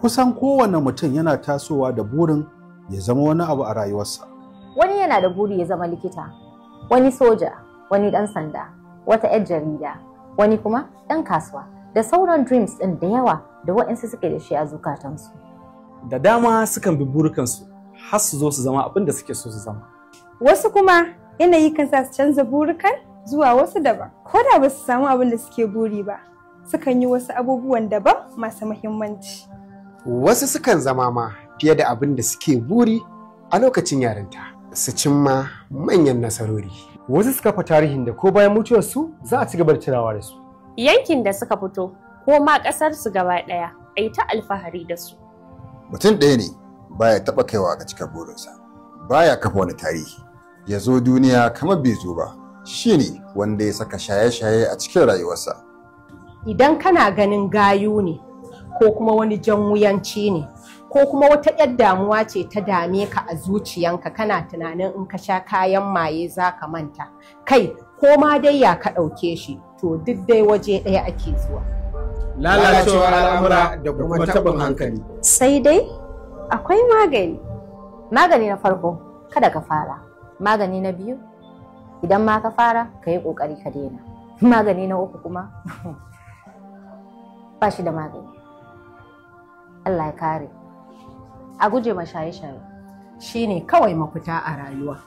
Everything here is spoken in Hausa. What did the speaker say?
Kusan kowane mutum yana tasowa da burin ya zama wani abu a rayuwarsa. Wani yana da buri ya zama likita, wani soja, wani ɗan sanda, wata 'yar jarida, wani kuma ɗan kasuwa, da sauran dreams ɗin da yawa da waɗansu suke da shi a zukatansu. Da dama sukan bi burukansu har su zo su zama abin da suke so su zama. Wasu kuma yanayi kan sa su canza burukan zuwa wasu daban. Ko da ba su samu abin da suke buri ba, sukan yi wasu abubuwan daban masu muhimmanci. Wasu sukan zama ma fiye da abin da suke buri a lokacin yarinta, su cimma manyan nasarori. Wasu suka kafa tarihin da ko bayan mutuwarsu za a ci gaba da tunawa da su. Yankin da suka fito ko ma ƙasar su gaba ɗaya, ai ta alfahari da su. Mutum ɗaya ne baya taɓa kaiwa ga cikar burinsa, baya kafa wani tarihi, ya zo duniya kamar bai zo ba, shine wanda ya saka shaye-shaye a cikin rayuwarsa. Idan kana ganin gayu ne, ko kuma wani jan wuyanci ne, ko kuma wata 'yar damuwa ce ta dame ka a zuciyanka, kana tunanin in ka sha kayan maye za ka manta. Kai, ko ma dai ya ka ɗauke shi, to duk dai waje ɗaya ake zuwa. Lalacewar al'amura da kuma taɓin hankali. Sai dai akwai magani. Magani na farko, kada ka fara. Magani na biyu, idan ma ka fara, ka yi ƙoƙari ka daina. Magani na uku kuma, ba shi da magani. Allah ya kare. A guje ma shaye-shaye. Shi ne kawai mafita a rayuwa.